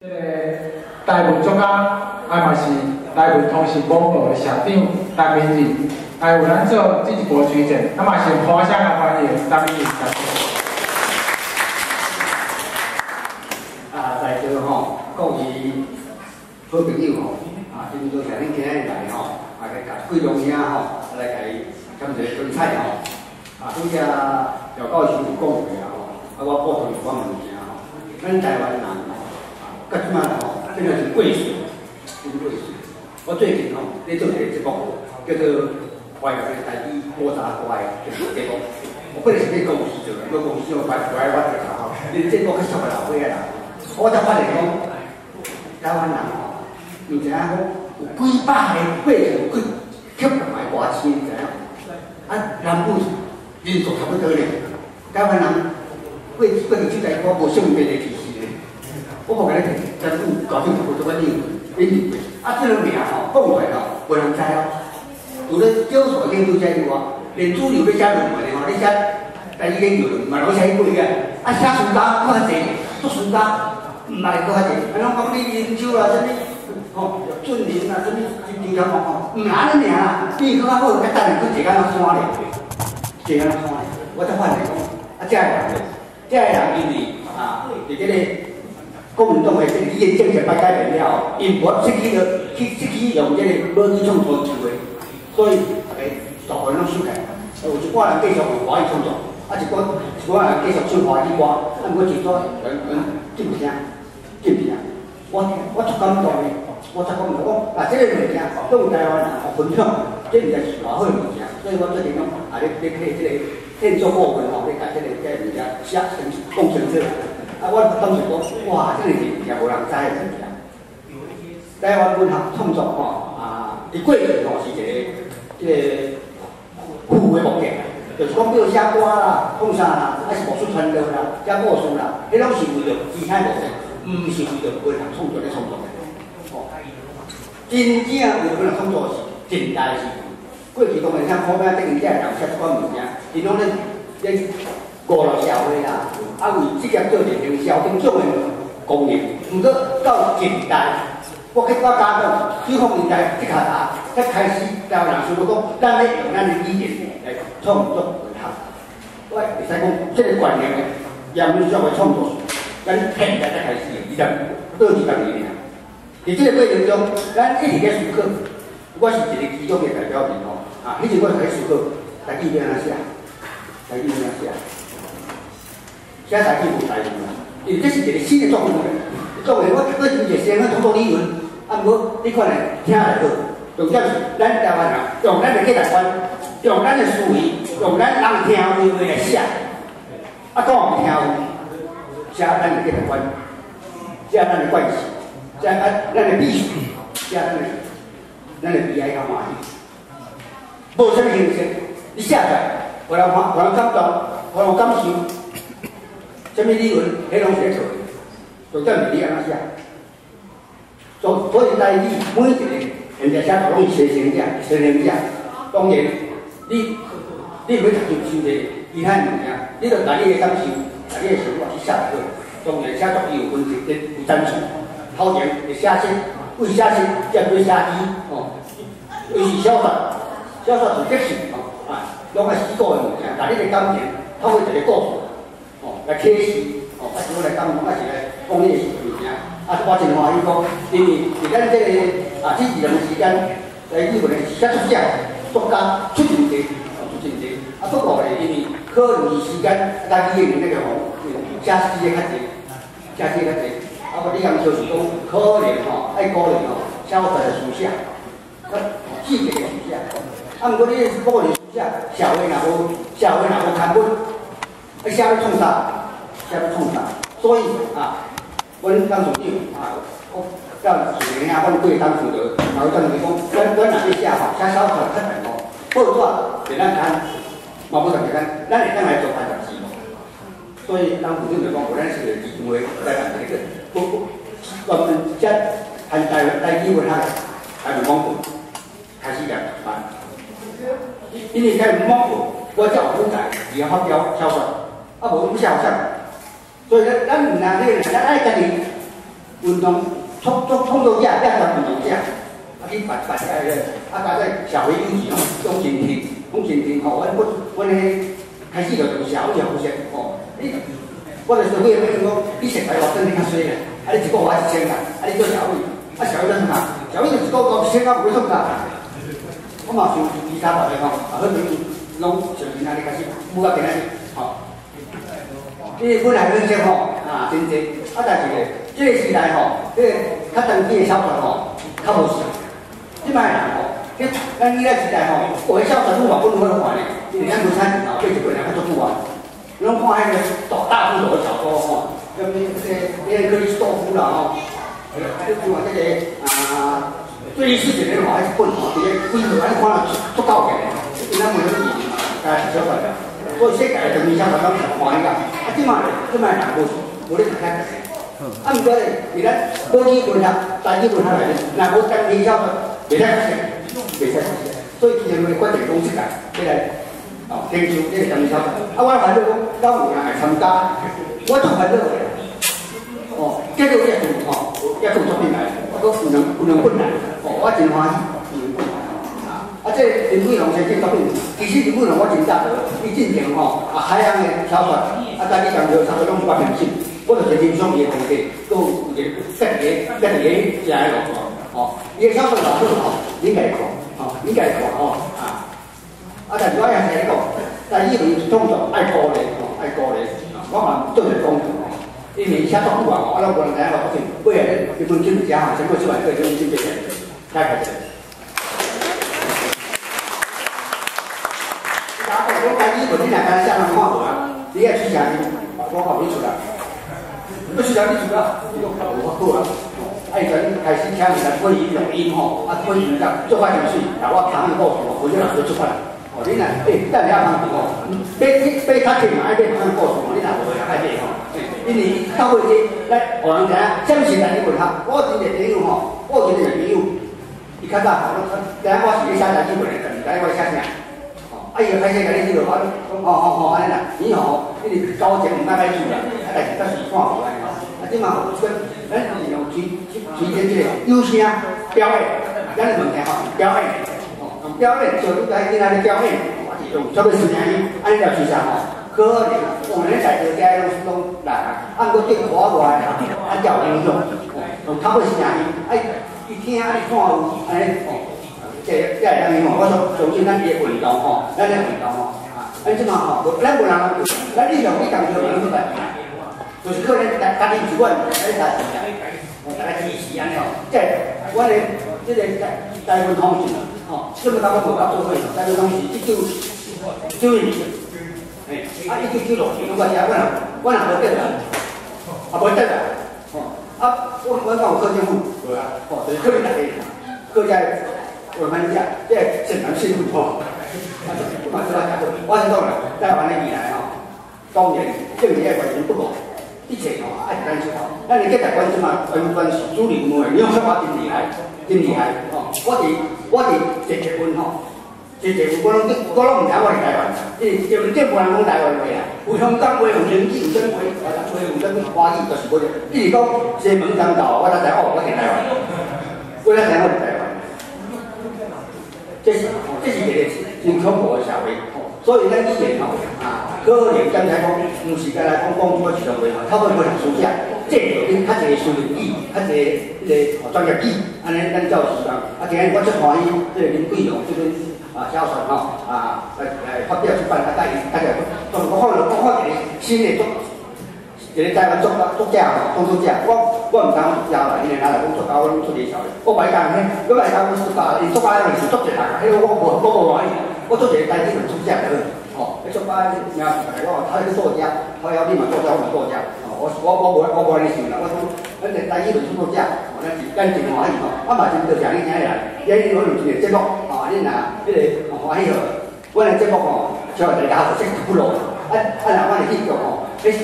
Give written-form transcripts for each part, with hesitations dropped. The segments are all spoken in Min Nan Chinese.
這個台文作家，也嘛是台文通訊網絡的社長陳明仁，來為咱做這一部推薦，啊嘛是用歡聲來歡迎陳明仁大哥。啊，在座吼各位好朋友吼，啊，真多謝恁今日來吼，啊，來共貴龍兄吼，來共伊添一個光彩吼。啊，拄才廖教授有講過啊吼，啊，我補充一寡物件吼。咱台灣人吼，啊，到這擺吼，真的是過時，真過時。我最近吼咧做一個節目，叫做《懷念的台語古早歌》的節目。我本來是咧公司做，不過公司我擺擺我調吼，恁節目較適合老歲仔人。我才發現講，台灣人吼，毋知影講有幾百個過去去吸賣歌星，知影？啊，南部人數差不多咧。台灣人過過去這代歌無性別的歧視咧。我無共你提，南部搞成差不多，我認為，認為。啊，這個名吼講出來吼，無人知哦。除了少數研究者以外，連主流咧寫論文的吼，咧寫台語研究論文嘛，攏寫過去啊。啊，寫書家閣較濟，作書家毋捌會閣較濟。啊，攏講你研究啦，啥物吼，俊霖啦，啥物張天王吼，毋按呢爾啦，比伊閣較好，較等下閣坐甲那山咧，坐甲那山咧。我才發現講，啊，這个人，這个人因為啊，佇這個國民黨的這個語言政策擺改變了後，𪜶無失去了，去失去用這個母語創作機會，所以大家大部分攏收起來。有一寡人繼續用華語創作，啊，一寡一寡人繼續唱華語歌，啊，毋過一撮人人進不聲，進不聲。我足感動的，我足感動。講啊，這個物件對台灣人分享，這物件是偌好的物件，所以我最近攏啊咧咧替這個天作顧問吼，咧共這個這個物件寫成講清楚。啊，我當時講，哇，這個是物件無人知的物件。台灣文學創作吼，啊，佇過去吼是一個這個副的目的，就是講比如寫歌啦、創啥啦，還是牧師傳道啦、寫故事啦，彼攏是為著其他目的，毋是為著文學創作咧創作的。吼，真正為著文學創作是近代時。過去當然像苦命等於這個人寫這款物件，𪜶攏咧咧娛樂社會啦，啊為職業做一個行銷種種的功能。毋過到近代，我去我敢講，90年代這較早才開始，台灣人想欲講，咱咧用咱的語言來創作文學。我會使講，這個觀念的嚴肅的創作，咱現在才開始，20到20年。佇這個過程中，咱一直咧思考。我是一個其中的代表人吼，啊，彼陣我就開始思考，台語欲按怎寫？台語欲按怎寫？寫台語無台語啦，因為這是一個新的作品。作為我我真濟先去創作理論，啊，毋過你看來聽來好，重點是咱台灣人用咱的價值觀，用咱的思維，用咱人聽有的話來寫，啊，講毋聽有，寫咱的價值觀，寫咱的關係，寫啊咱的必須，寫咱的悲哀佮歡喜，無啥物形式，你寫出來，予人看，予人感動，予人有感受，啥物理論，彼攏是咧錯的。重點是你按怎寫。所以台語每一個現在寫作攏是先行者，先行者。當然，你欲讀書這個其他物件，你著共你的感受、共你的想法去寫就好。當然，寫作伊有分析、有層次。頭前會寫詩，為寫詩才會寫詩，吼。尤其是小說，小說是哲學，吼，啊，攏愛思考的物件，共你的感情透過一個故事，吼，來啟示，吼，啊是講來感動，啊是來講你的物件。啊，我真歡喜講，因為佇咱這個啊，這20年時間，台語文的寫作者、作家出真濟，出真濟。啊，不過咧，因為可能是時間，佮語言那個吼，寫詩的較濟，寫詩的較濟。啊，我你講就是講，可能吼，愛鼓勵吼，寫出來的書寫，較積極的書寫。啊，毋過你鼓勵書寫，社會若無，社會若無刊物，啊，寫欲創啥？寫欲創啥？所以啊，阮董事長啊，我甲樹仁兄，阮幾個董事長，嘛有當時講，阮若欲寫吼，寫小說較難吼，報紙會當刊，嘛無特別刊，咱會當來做刊雜誌。所以，咱部長就講，予咱設個基金會來辦這個，不專門寫談台語文學、台文廣播開始來辦。因為台文廣播，我才有舞台，而發表小說，啊無阮寫啥？所以咱毋但這個，咱愛家己運動創作者，也當運動者，啊去辦辦這個，啊加這社會有錢攏真聽，攏真聽吼。阮彼開始就從社會學習吼。你我就是歲仔講，你熟台灣真較衰啦，啊你一個月1000塊，啊你做社會，啊社會怎創？社會就一個月1000塊無創啥。我嘛想其他別個吼，啊好朋友攏上面安尼開始，舞到今仔日吼。因為本來軟件吼啊真濟，啊但是咧，這個時代吼，這個較長期的小說吼較無時。這擺人吼，這咱以前時代吼，有的小說你嘛本好看咧，因為咱無產錢吼，買一本人較足久啊。攏看彼個大大部頭的小說吼，啥物這個克里斯多夫啦吼，啊你看這個啊，最歷史一個吼，彼一本吼，佇咧幾套安尼看了足夠嘅，因咱無啥物嘛，家是小說。所以世界的長篇小說攏是看彼個，啊這擺這擺人無咧讀遐濟。啊，毋過咧，佇咱母語文學、台語文學內面，若無長篇小說，袂使讀冊，袂使讀冊。所以伊就會決定講這個，這個哦，研究這個長篇小說。啊，我煩惱講，敢有人來參加？我足煩惱的。哦，結果也有吼，也有作品來，我閣有兩本來，哦，我真歡喜，有兩本來。啊，這個林桂龍先生作品，其實林桂龍我真贊同，伊進前吼啊海洋的小說，啊，台語長篇小說攏是我編寫，我就是欣賞伊的風格，閣有一個家己的食的路吼，伊的小說偌好吼，你家看，吼，你家看吼，啊，啊，但是我也是咧講，台語文創作愛鼓勵吼，愛鼓勵，我嘛做者講吼，因為伊寫作久啊，我攏無人知影我作品，尾仔咧日本進入遮吼，全部出版社就進這個，太客氣。我台語文，你若敢寫人看無啊？你愛出聲音，我看袂出來。你出聲你出啊？你講無法好啊！啊，伊陣開始請人來配音錄音吼，啊配音甲做法真媠，若我聽伊故事吼，分鐘就出版。哦，你若欸，等下通吼，買買較緊嘛愛買通故事吼，你若無會愛買吼。因為到尾這咱予人知影，啥物是台語文學？我有一個朋友吼，我有一個朋友，伊較早吼，知影我是咧寫台語文的，毋知影我寫啥。啊！伊就歹勢共你迄落，我講吼吼吼，按呢啦，你吼，因為交情毋愛歹處啦，啊，但是確實看無按呢吼。啊，這馬吼，這咱是用推推薦這個有聲表演，咱的物件吼表演，吼用表演做你家囡仔咧表演，啊是用啥物聲音，按呢來推啥吼，可能往年在座遮攏攏人啊，啊，毋過對國外的啊，才有影響，用透過聲音，啊，伊聽啊，伊看有按呢吼。這這會當影響，我說相信咱的運動吼，咱的運動吼，啊，咱這馬吼，咱無人，咱以上你當做人出來，就是可能家家己是阮，咱家己哦，大家支持按呢吼。這阮的這個台灣通訊吼，這麼大我無甲做伙，台灣通訊1991年，嘿，啊1996年，我遮阮也無得啦，也無得啦，吼，啊，我敢有靠政府？無啊，吼，就是靠恁大家，靠這。我們講，這善男信女吼，我嘛說較好。我是講啦，台灣的未來吼，當然政治的環境不好，一切吼愛咱出頭。咱的價值觀這馬完全是主流的，你用說話真厲害，真厲害吼。我佇坐捷運吼，坐捷運我攏毋知我佇台灣，因為捷運頂無人講台灣話啊，有香港話，有英語，有啥物話，話有啥物華語，就是無。一直講西門當道，我才知哦，我佇台灣，我才知我佇台灣。這是一個真恐怖的社會，所以咱語言吼啊，可能剛才講，毋是干焦講廣州市場話吼，透過文學書寫，這著恁較濟書面語，較濟彼個專業語，按呢咱才有時間。啊，今日我足歡喜，這個林桂龍這篇啊小說吼啊來發表出版，啊，佮伊大家我看一個新的作，一個台灣作者吼，創作者，我毋知講作家啦，因為若來講作家，我攏出離小的。我白講嘿，我白講作家，因作家是作者啦，彼個我無歡喜，我做一個台語文作者就好。吼，彼作家名是我，他是作家，他要你嘛作家，我嘛作家。吼，我無按呢想啦，我講咱個台語文創作者，吼，咱真歡喜吼，啊嘛真多謝你今日來，今日我有一個節目，吼，恁若彼個歡喜吼，阮的節目吼，超大家好，這不落，啊啊，若阮的戲劇吼，彼是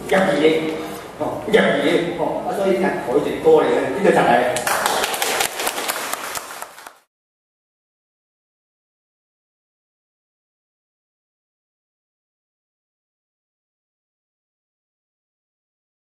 業餘的，吼，業餘的，吼，啊，所以你若予伊一個鼓勵，你就實來。